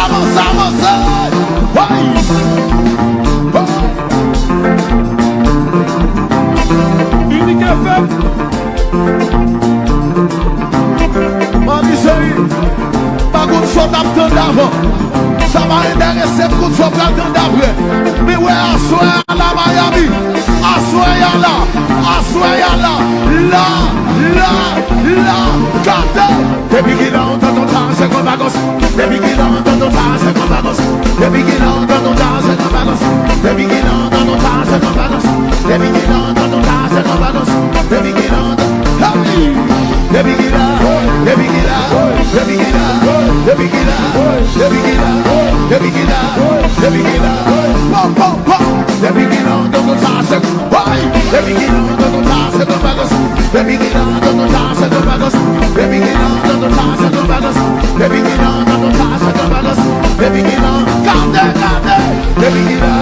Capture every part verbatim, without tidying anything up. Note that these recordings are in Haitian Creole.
Avanse, avanse. Hey! Hey! Unique F M. Manmi cheri, pa konn sa w t ap tande avan. Sa pa enterese m konn sa w pral tande apre. Men wè aswè a la Miami. Aswè a la. Aswè a la. La, la, la. Gade. Depi kilè w tande yon sa se konpa gòs. Depi kilè w tande yon sa se konpa gòs. Depi kilè w tande yon sa se konpa gòs. Depi kilè w tande yon sa se konpa gòs. Depi kilè w tande yon sa se konpa gòs. Depi kilè w tande, hey! Depi kilè, depi kilè, depi kilè, depi kilè, depi kilè, depi kilè, depi kilè, pom, pom, pom. Depi kilè w tande yon sa se, hey! Depi kilè w tande yon sa se konpa gòs. Depi kilè w tande yon sa se konpa gòs. Depi kilè w tande yon sa se konpa gòs. Depi kilè w tande yon sa se konpa gòs. Depi kilè, gade, gade. Depi kilè,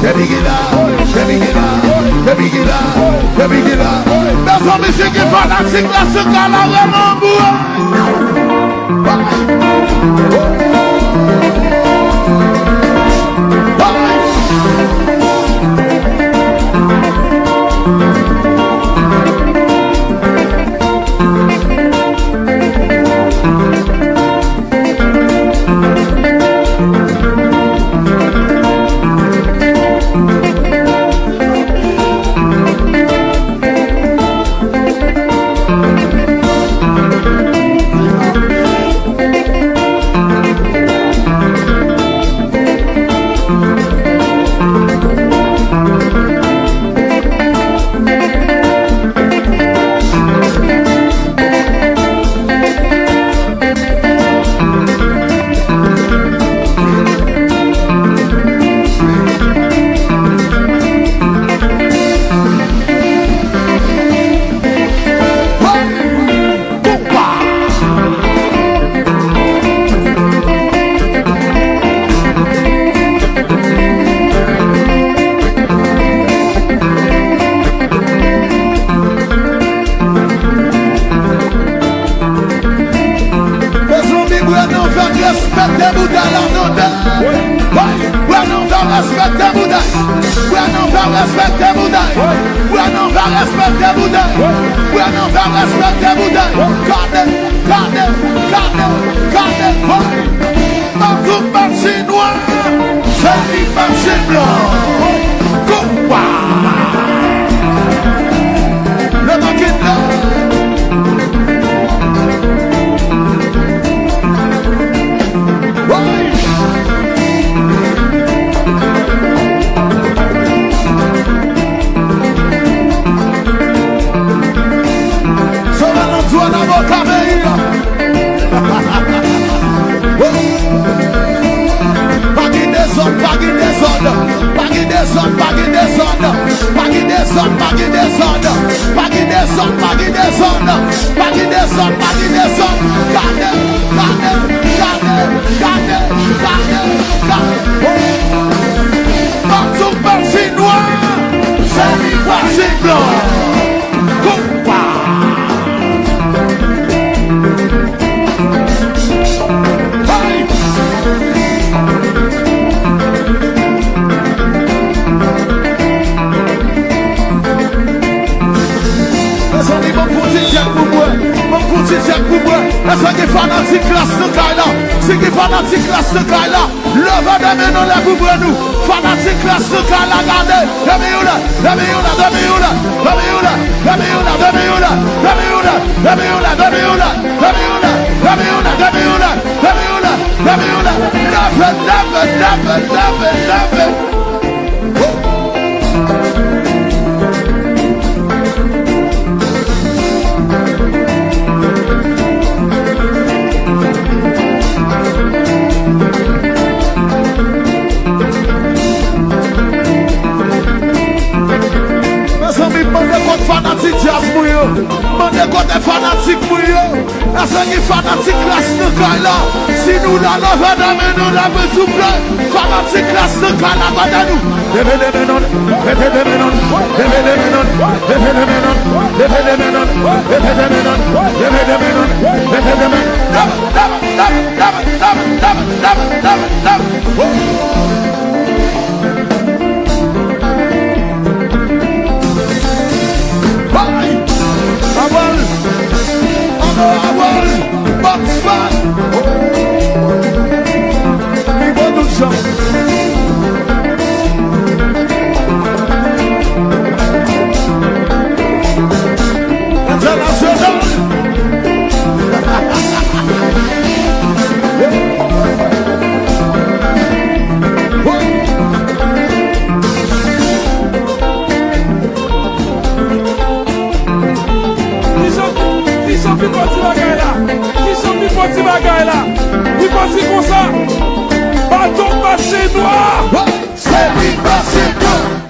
depi kilè, depi kilè, depi kilè, depi kilè. Mezanmi, si gen fanatik la, se ka la renmen bouwe. Mezanmi, Brennan fè respekte boutèy la, tande. Hey, Brennan fè respekte boutèy. Brennan fè respekte boutèy. Brennan fè respekte boutèy. Brennan fè respekte boutèy. Gade, gade, gade, gade. Hey. Mazouk machin nwa, se li machin blan. Konpa. Le makin la. Woy! Sove nan zòn avoka peyi a. Pa gen dezòd, pa gen dezòd, pa gen dezòd, pa gen dezòd, pa gen dezòd, pa gen dezòd, pa gen dezòd, pa gen dezòd, pa gen dezòd, pa gen dezòd. Gade, gade, gade, gade, gade, gade. Mazouk machin nwa, se li machin blan. Konpa. Hey! Mezanmi, ban m fon ti tchèk pou mwen. Ban m fon ti tchèk pou mwen. Èske gen fanatik Klass nan kay la? Si gen fanatik Klass nan kay la, leve de men nou anlè pou mwen nou. Fanatik Klass nan kay la, gade. De men yo la, de men yo la, de men yo la, de men yo la, de men yo la, de men yo la, de men yo la, de men yo la, de men yo la, de men yo la, de men yo la, de men yo la, de men yo la, de men yo la. Leve, leve, leve, leve, leve. Mezanmi, mande kot fanatik djaz mwen yo. Mande kote fanatik mwen yo. Èske Ki fanatik Klass nan kay la? Si nou la, leve de men nou, leve souple. Fanatik Klass nan kay la, gade nou. Leve de men nou, leve de men nou, leve de men nou, leve de men nou, leve de men nou, leve de men nou, leve de men nou, leve de men nou. Leve, leve, leve. Hey! Abòl! Abòl, abòl! Box fight! Pi bon tout jan. Entènasyonal! Kijan, kijan pi piti bagay la? Kijan pi piti bagay la? Pi piti konsa? Baton pase nwa! Se li pase nwa!